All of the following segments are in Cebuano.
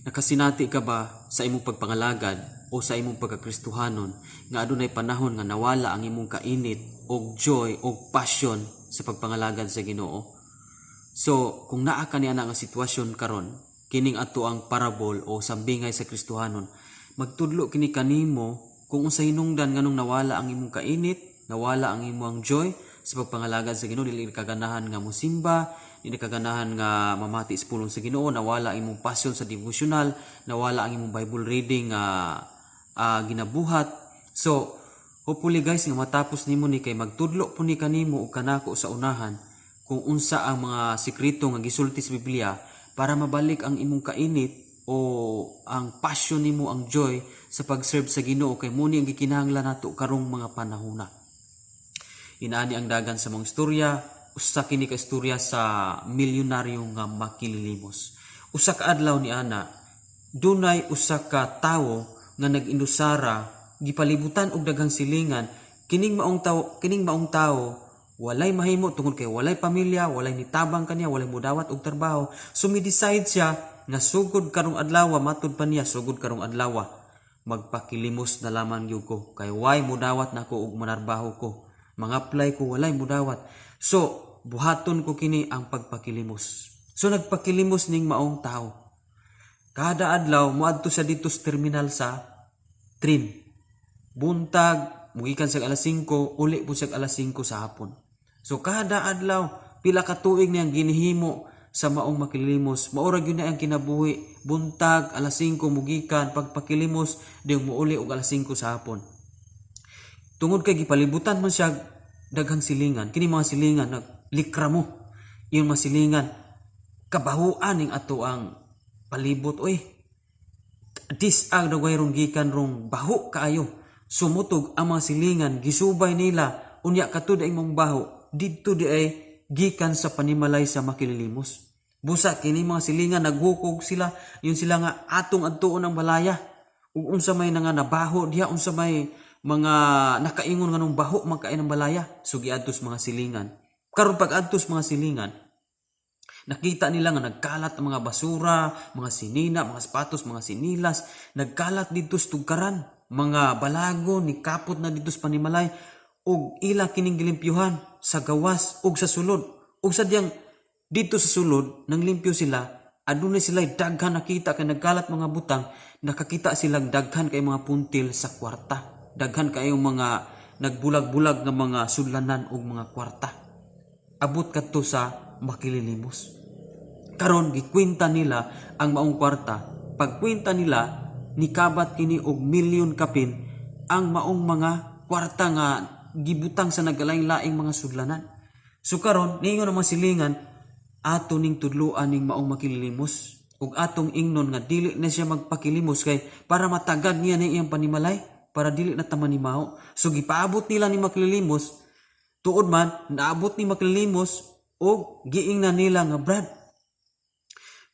Nakasinati ka ba sa imong pagpangalagad o sa imong pagkakristohanon nga adunay panahon nga nawala ang imong kainit og joy og passion sa pagpangalagad sa Ginoo? So, kung naa ka niana nga sitwasyon karon, kining ato ang parable o sambingay sa Kristohanon, magtudlo kini kanimo kung unsa hinungdan nganong nawala ang imong kainit, nawala ang imong joy sa pagpangalagad sa Ginoo, dili ka ganahan nga mosimba, dili ka ganahan nga mamati sa pulong sa Ginoo, nawala ang imong passion sa devotional, nawala ang imong Bible reading nga ginabuhat. So, hopefully, guys, nga matapos nimo ni kay magtudlo po ni kanimo ug kanako sa unahan kung unsa ang mga sekreto nga gisulti sa Biblia para mabalik ang imong kainit o ang passion nimo, ang joy sa pag-serve sa Ginoo, kay mao ni ang gikinahanglan nato karong mga panahona. Inaani ang dagan sa mga istorya, usa kini ka istorya sa milyonaryo nga makililimos. Usa ka adlaw ni ana, dunay usa ka tawo nga nag-indusara, gipalibutan og daghang silingan. Kining maong tawo walay mahimo tungod kay walay pamilya, walay nitabang kaniya, walay mudawat og trabaho. So mi-decide siya nga sugod karong adlaw, matud pa niya, "Sugod karong adlaw, magpakilimos na lamang gyud ko kay way mudawat nako og manarbaho ko. Mga-apply ko, walay mudawat. So buhaton ko kini ang pagpakilimos." So nagpakilimos ning maong tao. Kada adlaw moadto siya dito sa terminal sa train. Buntag, mugikan siya alas 5, uli po siya alas 5 sa hapon. So kada adlaw, pila ka tuig niyang ginihimo sa maong makilimos. Mao ra gyud na ang kinabuhi. Buntag, alas 5 mugikan, pagpakilimos, di muuli og alas 5 sa hapon. Tungod kay gipalibutan man siya daghang silingan, kini mga silingan naglikra mo. Iyong mga silingan, kabahuan ning ato ang palibot oy. Disag dagway rong gikan rong baho kaayo. Sumutog ang mga silingan, gisubay nila unya katud ay mong baho didto di ay gikan sa panimalay sa makililimos. Busa kini mga silingan naghukog sila, yun sila nga atong adtuon ang balaya. Ug unsa may nga nabaho diha, unsa may mga nakaingon nga nung baho man kaayo ng balaya. So giadtos mga silingan. Karon pag adtos mga silingan, nakita nila nga nagkalat ang mga basura, mga sinina, mga sapatos, mga sinilas, nagkalat dito sa tugkaran, mga balago ni kapot na dito sa panimalay ug ila kining gilimpyuhan sa gawas ug sa sulod. Ug sadyang dito sa sulod nang limpyo sila, adunay sila daghan nakita kay nagkalat mga butang, nakakita silang daghan kay mga puntil sa kwarta. Daghan kayong mga nagbulag-bulag nga mga sudlanan ug mga kwarta. Abot kadto sa makililimos. Karon gikwenta nila ang maong kwarta. Pagkwenta nila, nikabat kini og milyon kapin ang maong mga kwarta nga gibutang sa nagalaing-laing mga sudlanan. So karon niingon ang mga silingan, ato ning tudloan ning maong makililimos ug atong ingnon nga dili na siya magpakilimos kay para matagad niya ni iyang panimalay, para dili na ta manimaho. So gipaabot nila ni makililimos. Tuod man, naabot ni makililimos og giingnan nila nga, "Brad,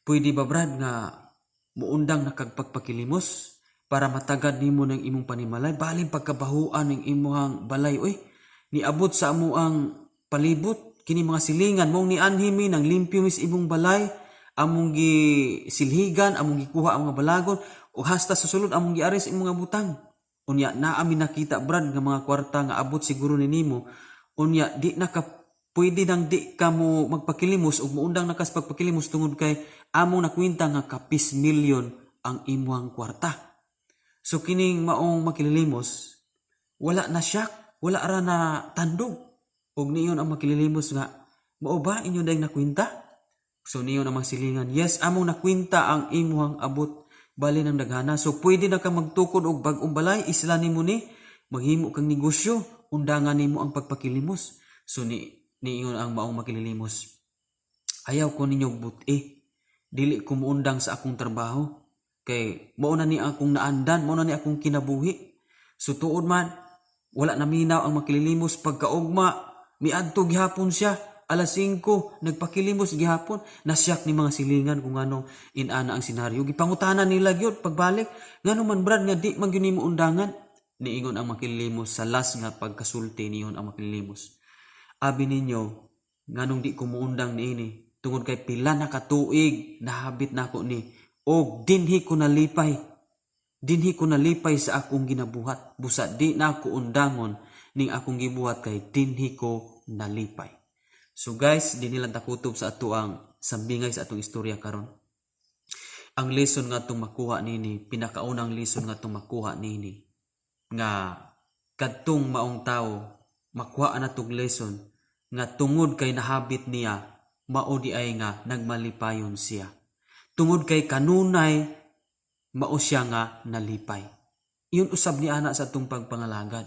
pwede ba, Brad, nga muundang na kag pagpakilimos para matagad nimo ng imong panimalay? Balin pagkabahuan ng imong balay oy. Niabot sa amo ang palibot kini mga silingan mong nianhi mi nang limpyo mis imong balay, among gisilhigan, among gikuha ang mga balagon o hasta sa sulod among giaris imong mga butang. Unya naa mi nakita, Brad, nga mga kwarta nga abot siguro ni nimo. Unya di na ka pwede nang di ka mo magpakilimos ug muundang na kas pagpakilimos tungod kay among nakwenta nga kapis milyon ang imong kwarta." So kining maong makililimos wala na siya, wala ra na tandog. Ug niyon ang makililimos nga, "Mao ba inyo dayong nakwenta?" So niyon ang mga silingan, "Yes, among nakwenta ang imuhang abot bali ng daghana. So pwede na ka magtukod og bag-ong balay, isla nimo ni, maghimo kang negosyo, undangan nimo ang pagpakilimos." So ni niingon ang maong makililimos, "Ayaw ko ninyo buti. Dili ko muundang sa akong trabaho. Kay mao na ni akong naandan, mao na ni akong kinabuhi." So tuod man, wala naminaw ang makililimos. Pagkaugma, miadto gihapon siya. Alas 5, nagpakilimos gihapon. Nasyak ni mga silingan kung anong inana ang senaryo. Gipangutana nila gyud pagbalik, "Ngano man, Brad, nga di man gyud nimo undangan?" Niingon ang makililimos sa last nga pagkasulti niyon ang makililimos, "Abi ninyo, nganong di ko muundang niini? Tungod kay pila na katuig nahabit nako ni Og dinhi ko nalipay. Dinhi ko nalipay sa akong ginabuhat. Busa di na ako undangon ning akong gibuhat kay dinhi ko nalipay. So guys, dinhi lang takutob sa ato ang sambingay sa atong istorya karon. Ang lesson nga atong makuha nini, pinakaunang lesson nga atong makuha nini, nga kadtong maong tao, makuha na tong lesson nga tungod kay nahabit niya, mao di ay nga nagmalipayon siya. Tungod kay kanunay, mao siya nga nalipay. Iyon usab ni ana sa atong pagpangalagad.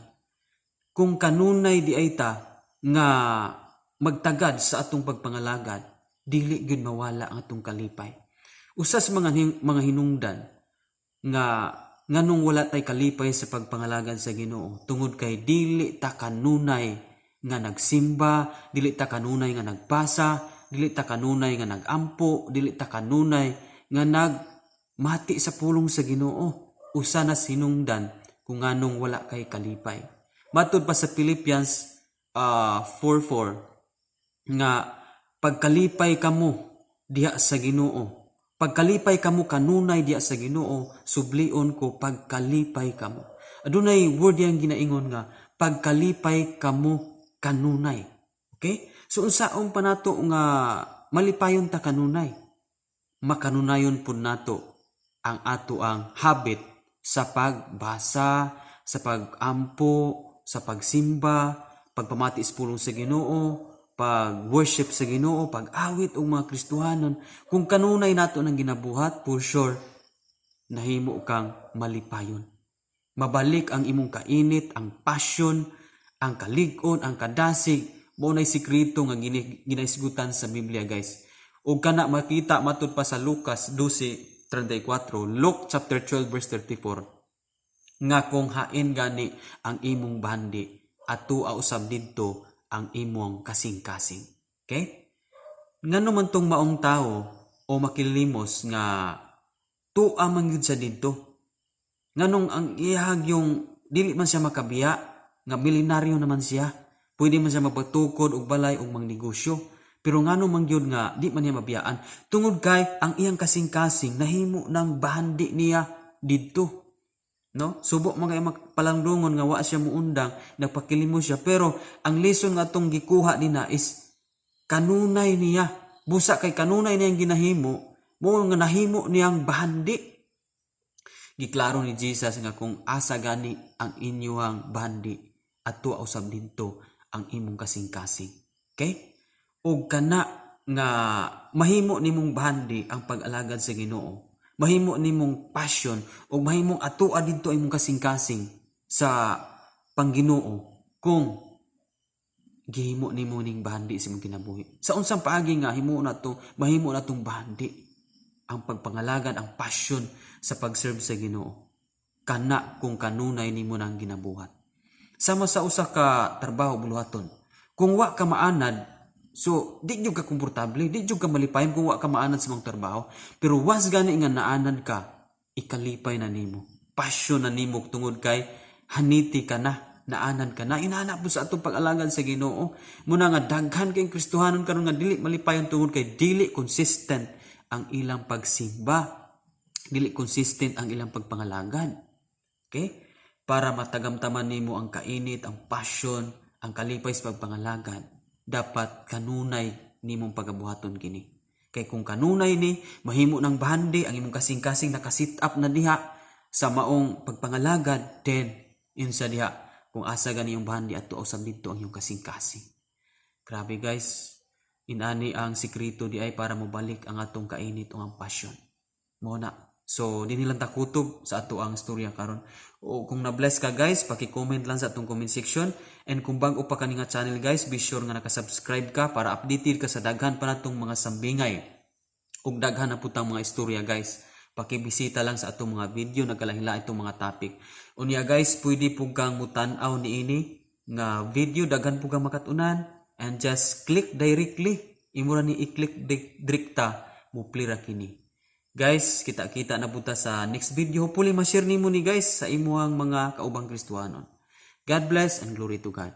Kung kanunay di ay ta nga magtagad sa atong pagpangalagad, dili gyud mawala ang atong kalipay. Usa sa mga hinungdan nga nganong wala tay kalipay sa pagpangalagad sa Ginoo tungod kay dili ta kanunay nga nagsimba, dili ta kanunay nga nagbasa, dili ta kanunay nga nagampo, dili ta kanunay nga nagmati sa pulong sa Ginoo. Usa na sinungdan kung nganong wala kay kalipay. Matud pa sa Philippians 4:4 nga pagkalipay kamo diha sa Ginoo. Pagkalipay kamo kanunay diha sa Ginoo, sublion ko, pagkalipay kamo. Adunay word yang ginaingon nga pagkalipay kamo kanunay. Okay? So unsaon pa nato nga malipayon ta kanunay? Makanunayon pud nato ang ato ang habit sa pagbasa, sa pagampo, sa pagsimba, pagpamati sa pulong sa Ginoo, pag-worship sa Ginoo, pag-awit og mga Kristohanon. Kung kanunay nato nang ginabuhat, for sure nahimo kang malipayon. Mabalik ang imong kainit, ang passion, ang kalig-on, ang kadasig. Mao nay sikreto nga ginaisgutan sa Biblia, guys. Ug kana makita matud pa sa Lucas 12:34, Luke chapter 12 verse 34, nga kung hain gani ang imong bahandi, ato usab didto ang imong kasing-kasing. Okay? Ngano man tong maong tao o makilimos nga tua man gyud sa didto? Nganong ang iyahag yung dili man siya makabiya nga milyonaryo naman siya? Pwede man siya magpatukod og balay og mangnegosyo. Pero ngano man gyud nga di man niya mabiyaan? Tungod kay ang iyang kasing-kasing nahimo ng bahandi niya didto. No? Subo man kay palangdungon nga wa siya muundang, nagpakilimos siya, pero ang lesson nga atong gikuha nina is kanunay niya. Busa kay kanunay niyang ginahimo, mo nga nahimo niyang bahandi. Giklaro ni Jesus nga kung asa gani ang inyuhang bahandi, ato usab didto ang imong kasing-kasing. Okay? Og kana nga mahimo nimong bahandi ang pag-alagad sa Ginoo, mahimo nimong passion o mahimong atoa didto ang imong kasing-kasing sa pangginoo kung gihimo nimo ning bahandi sa imong kinabuhi. Sa unsang paagi nga himo na to, mahimo na tong bahandi ang pagpangalagad, ang passion sa pag-serve sa Ginoo? Kana kung kanunay nimo nang ginabuhat. Sama sa usa ka trabaho, buluhaton. Kung wa ka maanad, so di jud ka komportable, di jud ka malipayon kung wa ka maanad sa imong trabaho. Pero once gani nga naanad ka, ikalipay na nimo. Passion na nimo tungod kay haniti ka na, naanad ka na. Inana po sa atong pag-alagad sa Ginoo. Muna nga daghan kay Kristohanon karon nga dili malipayon tungod kay dili consistent ang ilang pagsimba. Dili consistent ang ilang pagpangalagad. Okay? Para matagamtaman nimo ang kainit, ang passion, ang kalipay sa pagpangalagad, dapat kanunay nimong pagabuhaton kini. Kay kung kanunay ni, mahimo ng bahandi, ang imong kasing-kasing nakasit up na diha sa maong pagpangalagad, then, insa diha, kung asa gani yung bahandi, ato usab didto ang iyong kasing-kasing. Grabe, guys, inani ang sikreto di ay para mobalik ang atong kainit o ang passion. Mo na. So, di nilang takutob sa ato ang istorya karon. O kung na-bless ka, guys, paki-comment lang sa atong comment section. And kung bago pa kani nga channel, guys, be sure nga naka-subscribe ka para updated ka sa daghan pa natong mga sambingay. Ug daghan na putang mga istorya, guys. Pakibisita lang sa atong mga video, nagkalahila itong mga topic. Unya guys, pwede pud kang mutan-aw niini nga video, daghan pud kang makatunan and just click directly. Imo ra ni i-click direkta, mo-play ra kini. Guys, kita-kita na punta sa next video. Hopefully, ma-share nimo ni, guys, sa imuhang mga kaubang Kristohanon. God bless and glory to God.